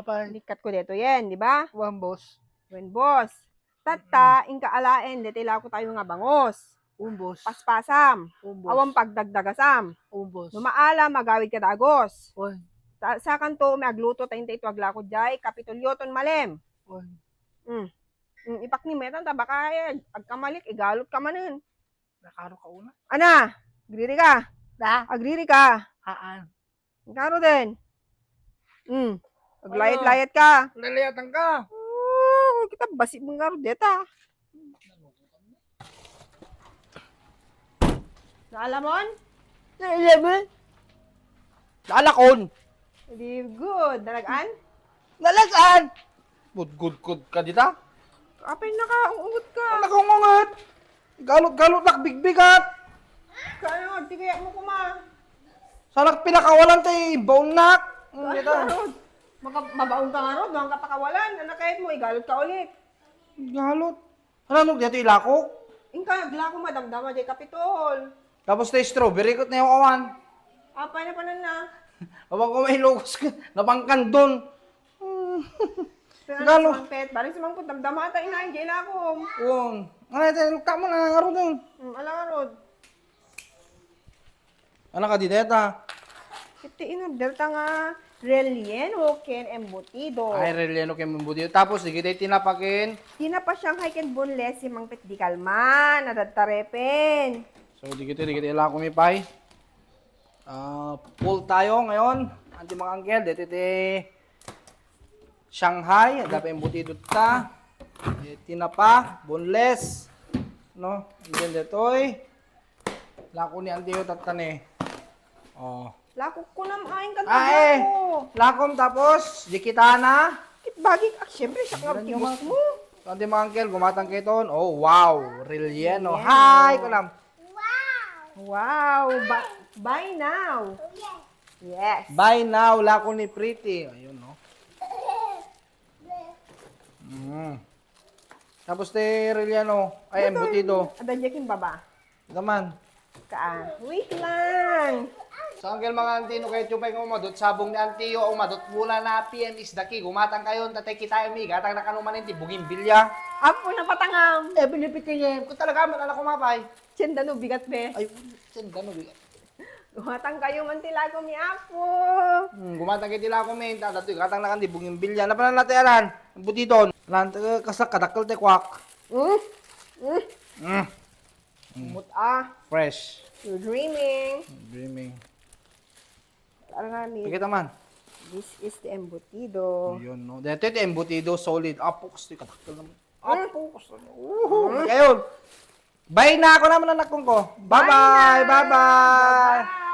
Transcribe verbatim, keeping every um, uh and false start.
Pay. Likkat ko detoyen, di ba? Wen, boss. Wen, boss. Tatta, inka alaen, deti lako tayo nga bangos. Wen, boss. Paspasam. Wen, boss. Awan pagdagdagasam. Wen, boss. No maalam, agawid ka dagos. Wen. Sa, sakanto, may agluto, tayo ito aglako jay, Kapitolyo ton malem. Wen. Mm. Mm, ipaknimetan, ta baka, eh, agkamalik, igalot ka manen. Nakaro ka una? Ana, agriri ka. Da? Agriri ka. Haan. Nakaro din. Mm. Aglayat-layat ka. Lalayatan ka. Oh, kita basi mo nga ro deta. Naalamon? Naalamon? Naalakon. Di good. Nalagaan? Nalagaan. Gudgudgud ka dita? Apay nakaungot ka? Nakaungot. Galot-galot nak bigbigat. Kaya nga, di kaya mo kuma. Sanak pinakawalan tay baon nak. Ang dita. Maka-, mabaon ka nga ron, doon ka pakawalan. Ano kaya mo, igalot ka ulit. Galot. Ano, ano, dito ilako? Inka, aglako madamdama, jay Kapitol. Tapos tay strawberry, kot na yung awan. Apay na panan na. Abang ko may logos ka, napangkan doon. Pero Galo. Ano, si Mang Pet, balik si Mang Pet, damdama ata inain, jay ilako. Uwang. Ano, ito, lukta mo na, nga ron doon. Hmm, ala nga ron. Ano ka di deta? Iti in-order ta nga relleno ken embutido. Ay, relleno ken embutido. Tapos, di kita tinapa ken? Tinapa Shanghai ken boneless, si Mang Pet di kalman. Nadadta repen. So, di kita, di kita ilako mi pay. Ah, full tayo ngayon. Anti mga uncle, dito ti Shanghai, ada pa embutido ta. Eh, tinapa, boneless. No? And then detoy. Lako ni Antiyo tattan eh. Oh. Lako ko nam ain ka Ah, eh. Lako. Lakom tapos, di kita na. Kit bagik, ah, siyempre, siya nga Ano nyo, tibos ma-, mo. Anti mga uncle, gumatang kayo ton. Oh, wow. Relleno. Relleno. Hi, kunam. Wow. Wow. Ba-, buy now. Yes. Buy now, lako ni Pretty. Ayun, no? Mm. Tapos ti relleno, ay, embutido. Ada diya king baba. Gaman. Ka, wait lang. Sa angkel mga anti, no, kayo tiyupay nga umadot, sabong ni antiyo, umadot, mula na P M is the key. Gumatang kayo, tatay kita, mi, gatang na kanuman ti bugimbilya. Apo na patangam. Eh, binipitingin. Kung talaga man, anak ko mapay. Senda no bigat, be. Ay, senda no bigat. Gumatang kayo man ti lako mi, Apo. Hmm, gumatang kayo ti lako mi. Tata, gatang na kan di bugimbilya. Napanan natin, alan? Ang butiton. Alan, eh, kasak, kadakkel ti kwak. Mm. Mm. Mm. Mut, ah. Fresh. You're dreaming. Dreaming. Alangan ni. Pakita man. This is the embutido. Yun, no? Dito, ito embutido, solid. Apo, kasi kadakkel naman. Apo, kasi. Uhu, ayun. Bye na ako naman, anak kong ko. Bye-bye, bye-bye. Bye-bye.